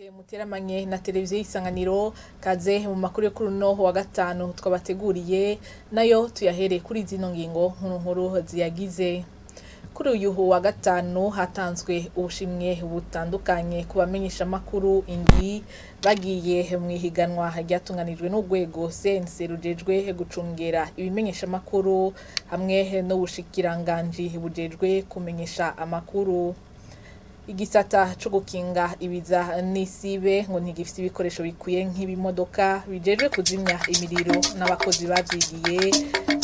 Muteramanye na televiziyo y'Isanganiro, kaze mu makuru yo kuri uno wa gatanu twabateguriye, nayo tuyahereye kuri zino ngingo nkuru nkuru ziyagize. Kuri uyu wa gatanu hatanzwe ubushimwe butandukanye ku bamenyesha makuru indwi bagiye mu ihiganwa ryatunganijwe n'urwego CNC rujejwe gucungera ibimenyesha makuru hamwe n'ubushikiranganji bujejwe kumenyesha amakuru. Igisata co gukinga ibiza n'isibe ngo ntigifise ibikoresho bikwiye nk'ibimodoka bijejwe kuzimya imiriro n'abakozi bavyigiye,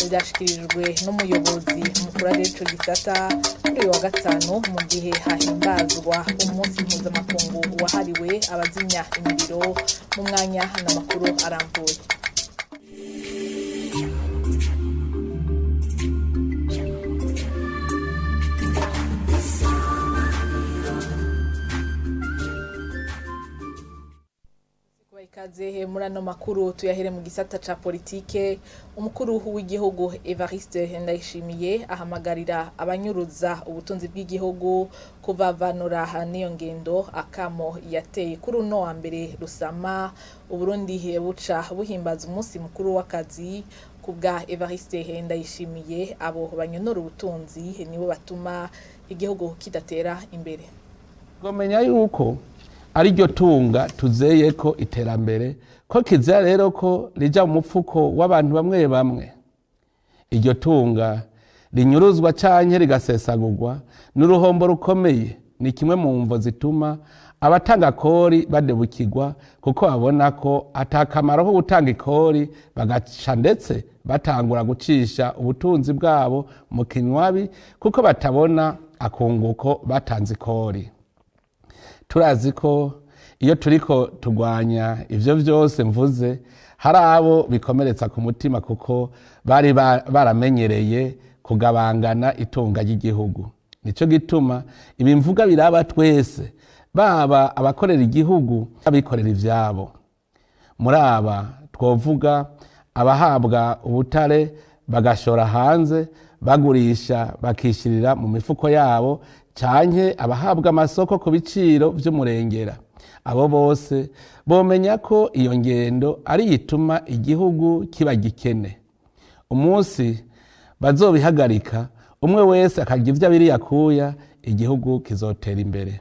vyashikirijwe n'umuyobozi mukuru ajejwe ico gisata kuri uyu wa gatanu mu gihe hahimbazwa umunsi mpuzamakungu wahariwe abazimya imiriro. Mu mwanya n'amakuru arambuye. Ikaze muri ano makuru, tuyahere mu gisata ca politike. Umukuru w'igihugu Evariste Ndayishimiye ahamagarira abanyuruza ubutunzi bw'igihugu kuvavanura n'iyo ngendo. Akamo yateye kuri uno wa mbere rusama Uburundi buca buhimbaza umunsi mukuru w'akazi. Kubwa Evariste Ndayishimiye, abo banyonora ubutunzi nibo batuma igihugu kidatera imbere. Twamenya yuko ariryo tunga tuzeye ko iterambere, ko kizira rero ko rija mu mufuko w'abantu bamwe bamwe. Iryo tunga rinyuruzwa canke rigasesagurwa n'uruhombo rukomeye. Ni kimwe mu mvo zituma abatanga kori badebukirwa, kuko babona ko atakamaro ko gutanga ikori, bagaca ndetse batangura gucisha ubutunzi bwabo mu kinywabi, kuko batabona akunguko batanze ikori. Turazi ko iyo turiko turwanya ivyo vyose mvuze, hari abo bikomeretsa ku mutima, kuko bari baramenyereye kugabangana itunga ry'igihugu. Nico gituma ibi mvuga biraba twese, baba abakorera igihugu, abikorera ivyabo. Muri aba twovuga abahabwa ubutare bagashora hanze, bagurisha bakishirira mu mifuko yabo, canke abahabwa amasoko ku biciro vy'umurengera. Abo bose bomenya ko iyo ngendo ari ituma igihugu kiba gikene. Umunsi bazobihagarika, umwe wese akarya ivyo abiriye akuya, igihugu kizotera imbere.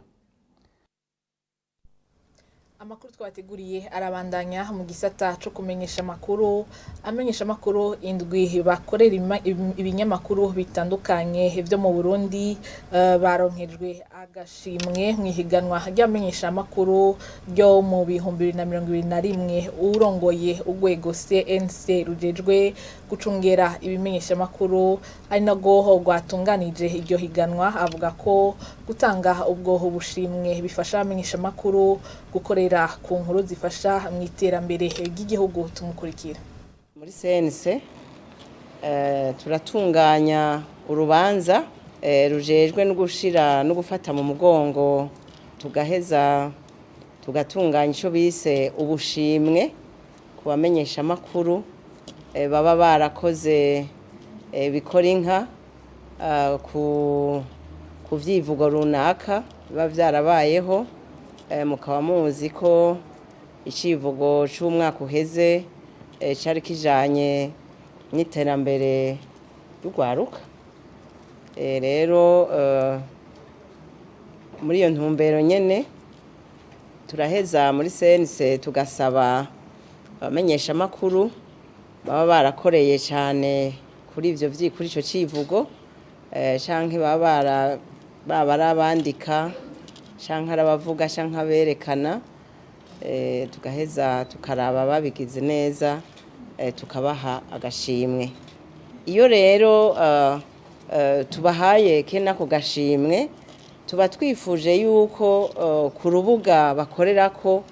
Amakuru twabateguriye arabandanya mu gisata co kumenyesha amakuru. Amenyesha amakuru indwi bakorera ibinyamakuru bitandukanye vyo mu Burundi baronkejwe agashimwe mu ihiganwa ry'amenyesha amakuru ryo mu 2021. Urongoye urwego CNC rujejwe gucungera ibimenyesha amakuru, ari narwo rwatunganije iryo higanwa, avuga ko gutanga ubwo bushimwe bifasha abamenyesha amakuru gukorera ku nkuru zifasha mu iterambere ry'igihugu. Tumukurikira. Muri CNC turatunganya urubanza rujejwe no gushira no gufata mu mugongo, tugaheza tugatunganya ico bise ubushimwe ku bamenyesha makuru baba barakoze bikora inka ku vyivugo runaka biba vyarabayeho. Mukaba muzi ko icivugo c'umwaka uheze cari kijanye n'iterambere ry'urwaruka. Rero muri iyo ntumbero nyene turaheza muri CNC tugasaba abamenyesha makuru baba barakoreye cyane kuri ivyo kuri ico civugo, canke baba barabandika, canke arabavuga, canke aberekana, tugaheza tukaraba babigize neza, tukabaha agashimwe. Iyo rero tubahaye kena ako gashimwe, tuba twifuje yuko ku rubuga bakorerako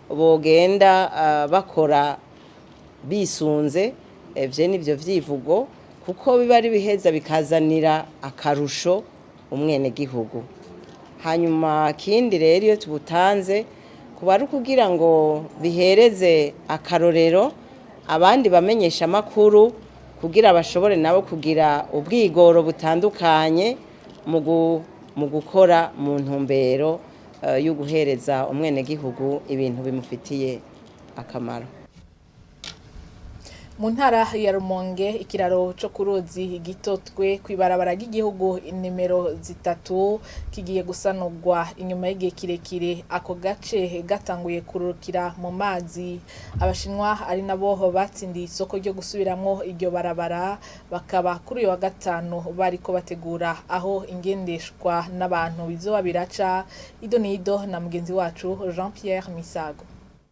bogenda bakora bisunze vyene ivyo vyivugo, kuko biba ari biheza bikazanira akarusho umwenegihugu. Hanyuma kindi rero, iyo tubutanze kuba ari ukugira ngo bihereze akarorero abandi bamenyesha amakuru, kugira bashobore nabo kugira ubwigoro butandukanye mu gukora mu ntumbero yo guhereza umwenegihugu ibintu bimufitiye akamaro. Mu ntara ya Rumonge, ikiraro co ku ruzi Gitotwe kw'ibarabara ry'igihugu nimero 3 kigiye gusanurwa inyuma y'igihe kirekire ako gace gatanguye kurukira mu mazi. Abashinwa ari nabo batsindiye isoko ryo gusubiramwo iryo barabara, bakaba kuri uyu wa gatanu bariko bategura aho ingendeshwa n'abantu bizoba biraca. Ido nido na mugenzi wacu Jean Pierre Misago.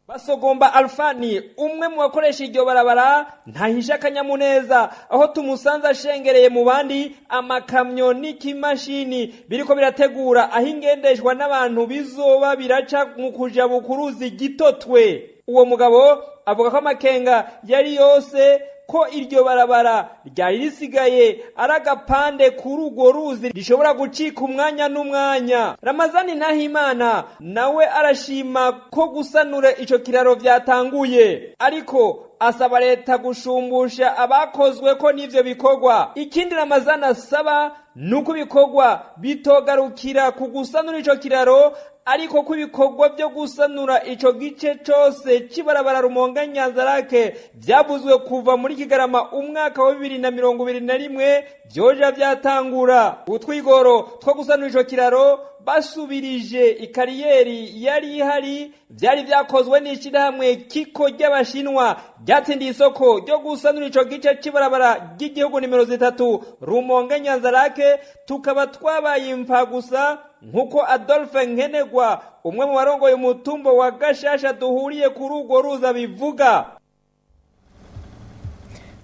Basogomba Alfani, umwe mu bakoresha iryo barabara, ntahisha akanyamuneza aho tumusanze ashengereye mu bandi amakamyo n'ikimashini biriko birategura aho ingendeshwa n'abantu bizoba biraca mu kuja bukuruzi Gitotwe. Uwo mugabo avuga ko amakenga yari yose ko iryo barabara ryari risigaye ari agapande kuri urwo ruzi rishobora gucika umwanya n'umwanya. Ramazani Nahimana nawe arashima ko gusanura ico kiraro vyatanguye, ariko asaba leta gushumbusha abakozwe ko n'ivyo bikorwa. Ikindi Ramazani asaba nuko ibikorwa bitogarukira ku gusanura ico kiraro, ariko ko ibikorwa byo gusanura ico gice cose c'ibarabara Rumonge Nyanzarake vyavuzwe kuva muri Kigarama umwaka wa 2021 vyoja vyatangura. Utwigoro two gusanura ico kiraro basubirije ikariyeri yari ihari vyari vyakozwe n'ishirahamwe Kiko ry'Abashinwa ryatsindiye isoko ryo gusanura ico gice c'ibarabara ry'igihugu nimero 3 Rumonge Nyanzarake, tukaba twabaye impa gusa nkuko Adolphe Nkenegwa, umwe mu barongoye umutumbo wa Gashasha duhuriye kuri urwo ruza, bivuga.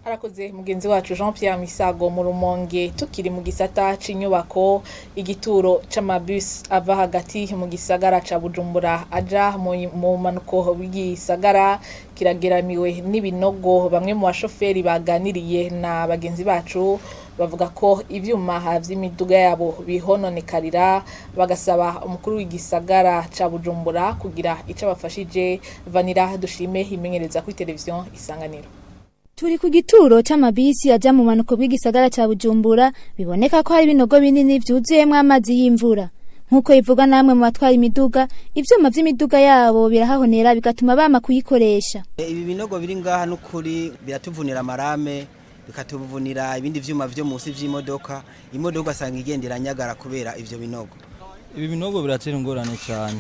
Harakoze mugenzi wacu Jean Pierre Misago mu Rumonge. Tukiri mu gisata c'inyubako, igituro c'amabus ava hagati mu gisagara ca Bujumbura aja mu manuko w'igisagara kirageramiwe n'ibinogo. Bamwe mu bashoferi baganiriye na bagenzi bacu bavuga ko ivyuma vy'imiduga yabo bihononekarira, bagasaba umukuru w'igisagara ca Bujumbura kugira ico abafashije. Vanira Dushime imenyereza kuri televiziyo Isanganiro. Turi ku gituro c'amabisi aja mu manuko bw'igisagara ca Bujumbura, biboneka ko hari ibinogo binini vyuzuyemwo amazi y'imvura. Nk'uko bivugwa namwe mu batwara imiduga, ivyuma vy'imiduga yabo birahahonera, bigatuma bama kuyikoresha. Ibi binogo biri ngaha n'ukuri biratuvunira amarame, bikatuvunira ibindi vyuma vyo munsi vy'imodoka. Imodoka usanga igenda iranyagara kubera ivyo binogo. Ibi binogo biratera ingorane cyane.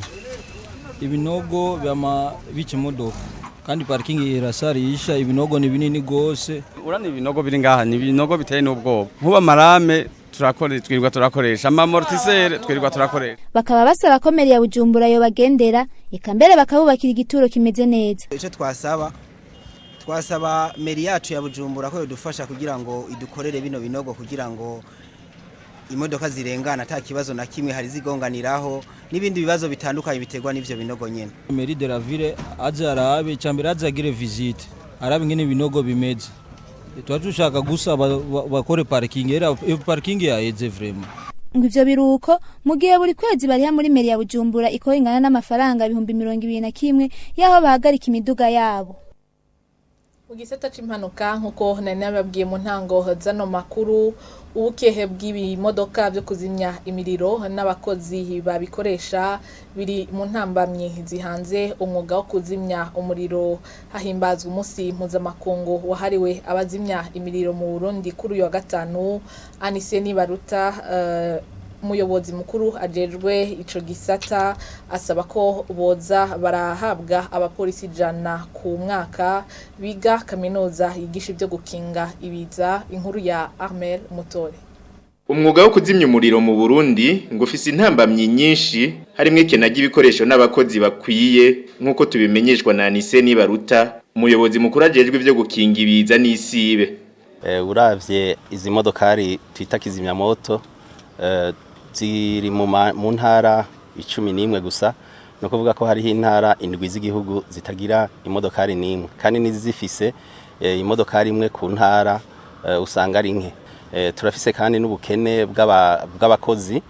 Ibinogo byama bica imodoka, kandi parking irasarisha. Ibinogo ni binini gose. Urani ibinogo biri ngaha ni ibinogo biteye n'ubwoba. Nkuba marame turakore, twirirwa turakoresha ama amortisseur, twirirwa turakoresha. Bakaba basaba ko mairie ya Bujumbura yo bagendera, eka mbere bakabubakira igituro kimeze neza. Icyo twasaba mairie yacu ya Bujumbura ko yodufasha kugira ngo idukorere bino binogo, kugira ngo imodoka zirengana ata kibazo na kimwe hari zigonganiraho n'ibindi bibazo bitandukanye biterwa n'ivyo binogo nyene. Mairie de la ville aze arabe, icambere aze agire visite, arabe ingene ibinogo bimeze. Tuba dushaka gusa bakore parking, era iyo parking yaheze vraiment. Ngo ivyo biruko mu gihe buri kwezi bariha muri mairie ya Bujumbura ikora ingana n'amafaranga 21,000 y'aho bahagarika imiduga yabo. Mu gisata c'impanuka, nk'uko nari nababwiye mu ntango zano makuru, ubukehe bw'ibimodoka vyo kuzimya imiriro n'abakozi babikoresha biri mu ntambamyi zihanze umwuga wo kuzimya umuriro. Hahimbazwa umunsi mpuzamakungu wahariwe abazimya imiriro mu Burundi kuri uyu wa gatanu, Anise Nibaruta, umuyobozi mukuru ajejwe ico gisata, asaba ko boza barahabwa abapolisi 100 ku mwaka biga kaminuza yigisha ivyo gukinga ibiza. Inkuru ya Armel Mutore. Umwuga wo kuzimya umuriro mu Burundi ngo ufise intambamyi nyinshi, harimwo ikena ry'ibikoresho n'abakozi bakwiye, nk'uko tubimenyeshwa na Anise Nibaruta, umuyobozi mukuru ajejwe ivyo gukinga ibiza n'isibe. Uravye izi modokari twita kizimyamoto, ziri mu ntara 11 gusa. No kuvuga ko hariho intara 7 z'igihugu zitagira imodokari n'imwe, kandi n'izifise imodokari imwe ku ntara usanga ari nke. Turafise kandi n'ubukene bw'abakozi.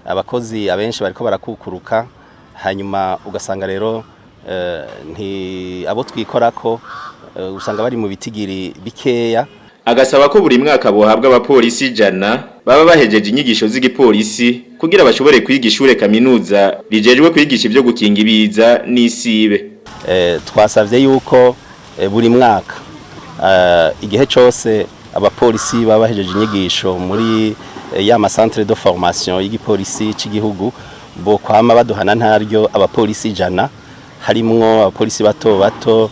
Abakozi abenshi bariko barakukuruka, hanyuma ugasanga rero nti abo twikorako usanga bari mu bitigiri bikeya. Agasaba ko buri mwaka bohabwa abapolisi 100. baba bahejeje inyigisho z'igipolisi kugira bashobore kwiga ishure kaminuza rijejwe kwigisha ivyo gukinga ibiza n'isibe. Twasavye yuko buri mwaka, igihe cose abapolisi baba bahejeje inyigisho muri ya ma centre de formation y'igipolisi c'igihugu, bo kwama baduhana ntaryo abapolisi 100, harimwo abapolisi bato bato,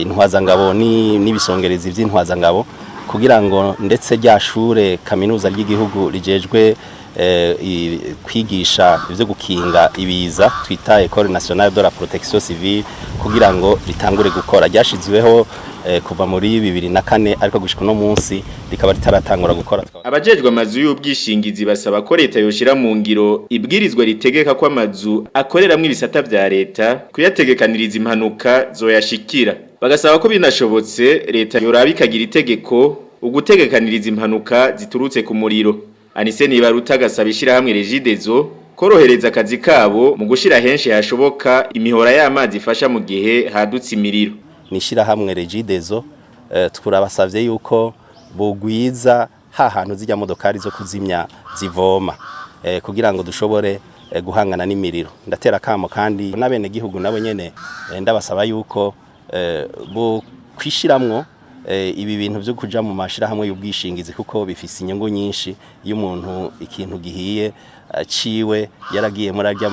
intwazangabo n'ibisongerezi vy'intwazangabo, kugira ngo ndetse rya shure kaminuza ry'igihugu rijejwe kwigisha ivyo gukinga ibiza, twita École Nationale de la Protection Civile, kugira ngo ritangure gukora. Ryashizweho kuva muri 2004, ariko gushika no munsi rikaba ritaratangura gukora. Abajejwe amazu y'ubwishingizi basaba ko leta yoshira mu ngiro ibwirizwa ritegeka ko amazu akoreramwo ibisata vya leta kuyategekaniriza impanuka zoyashikira. Bagasaba ko binashobotse leta yoraba ikagira itegeko ugutegekaniriza impanuka ziturutse ku muriro. Anise Nibaruta agasaba ishirahamwe Regideso korohereza akazi kabo mu gushira henshi hashoboka imihora y'amazi ifasha mu gihe hadutse imiriro. Nishirahamwe Regideso, turabasavye yuko bogwiza ha hantu zijya modokari zo kuzimya zivoma, kugira ngo dushobore guhangana n'imiriro. Ndatera kamo kandi n'abene gihugu nabo nyene, ndabasaba yuko bo kwishiramwo ibi bintu byo kuja mu mashirahamwe y'ubwishingizi, kuko bifise inyungu nyinshi. Iyo umuntu ikintu gihiye ciwe yaragiye muri arya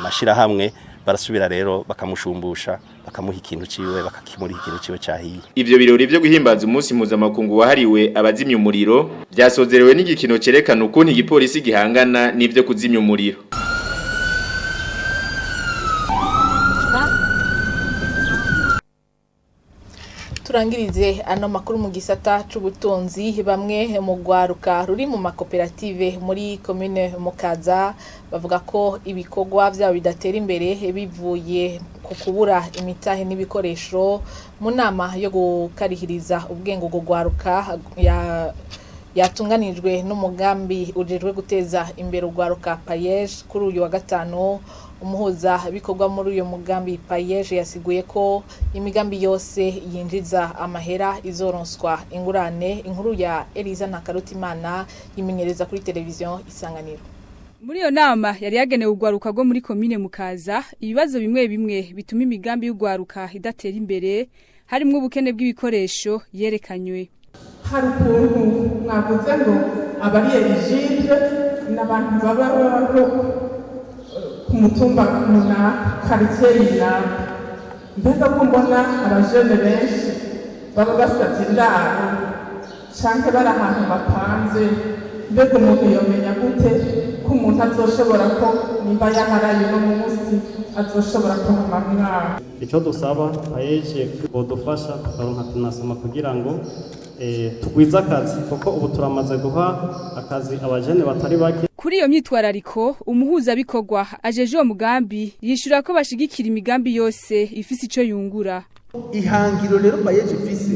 mashirahamwe, barasubira rero bakamushumbusha, bakamuha ikintu ciwe, bakakimuriha ikintu ciwe cahiye. Ivyo birori vyo guhimbaza umunsi mpuzamakungu wahariwe abazimya umuriro vyasozerewe n'igikino cerekana ukuntu igipolisi gihangana n'ivyo kuzimya umuriro. Turangirize ano makuru mu gisata c'ubutunzi. Bamwe mu rwaruka ruri mu makoperative muri commune Mukaza bavuga ko ibikorwa vyabo bidatera imbere bivuye ku kubura imitahe n'ibikoresho. Mu nama yo gukarihiriza ubwenge ubwo rwaruka ya yatunganijwe n'umugambi ujejwe guteza imbere urwaruka PAEEJ kuri uyu wa gatanu, umuhuza bikorwa muri uyu mugambi PAEEJ yasiguye ko imigambi yose yinjiza amahera izoronswa ingurane. Inkuru ya Eliza Ntakarutimana yimenyereza kuri televiziyo Isanganiro. Muri iyo nama yari yagenewe urwaruka rwo muri komine Mukaza, ibibazo bimwe bimwe bituma imigambi y'urwaruka idatera imbere, harimwo ubukene bw'ibikoresho, yerekanywe. Hari ukuntu mwavuze ngo abari éligible n'abantu baba babaho ku mutumba runaka, quartier runaka. Mbega ko mbona abajene benshi baba basavye indaro canke bari ahantu bapanze, mbega umuntu yomenya gute ko umuntu azoshobora, ko nimba yaharaye uno munsi azoshobora kuhama mwaka? Icyo dusaba PAEEJ, bodufasha tukaronka financement kugira ngo tugwize akazi, kuko ubu turamaze guha akazi abajene batari bake. Kuri iyo myitwarariko, umuhuzabikorwa ajeje uwo mugambi yishura ko bashigikira imigambi yose ifise ico yungura. Ihangiro rero PAEEJ ifise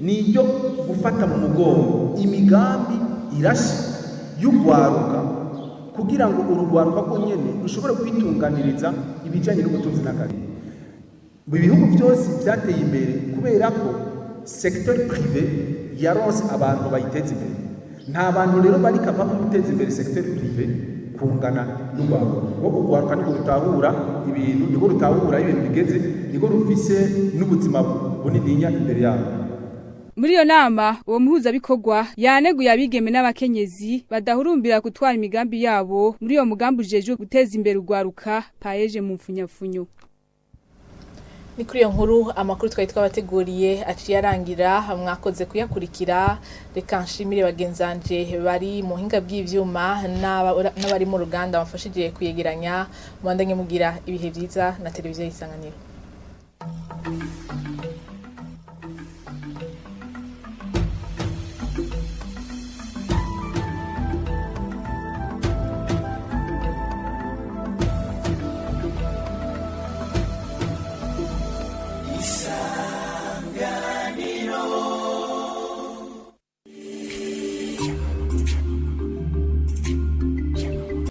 ni iryo gufata mu mugongo imigambi irashe y'urwaruka, kugira ngo urugwaruka rwo nyene rushobore kwitunganiriza ibijanye n'ubutunzi n'akazi. Mu bihugu byose byateye imbere kubera ko secteur privé yaronse abantu bayiteza imbere. Nta bantu rero bari capable guteza imbere secteur privé kungana n'urwaruka. Wo urwaruka niko rutahura ibintu, niko rutahura ibintu bigeze, niko rufise n'ubuzima bunininya imbere yabo. Muri iyo nama, uwo muhuzabikorwa yaneguye abigeme n'abakenyezi badahurumbira gutwara imigambi yabo muri uyo mugambi ujejwe guteza imbere urwaruka, PAEEJ mu mfunyafunyo. Ni kuri iyo nkuru amakuru twari twabateguriye aciye arangira. Mwakoze kuyakurikira. Reka nshimire bagenzanje bari mu hinga bw'ivyuma n'abari mu ruganda bamfashije kuyegeranya. Mubandanye mugira ibihe vyiza na televiziyo y'Isanganiro.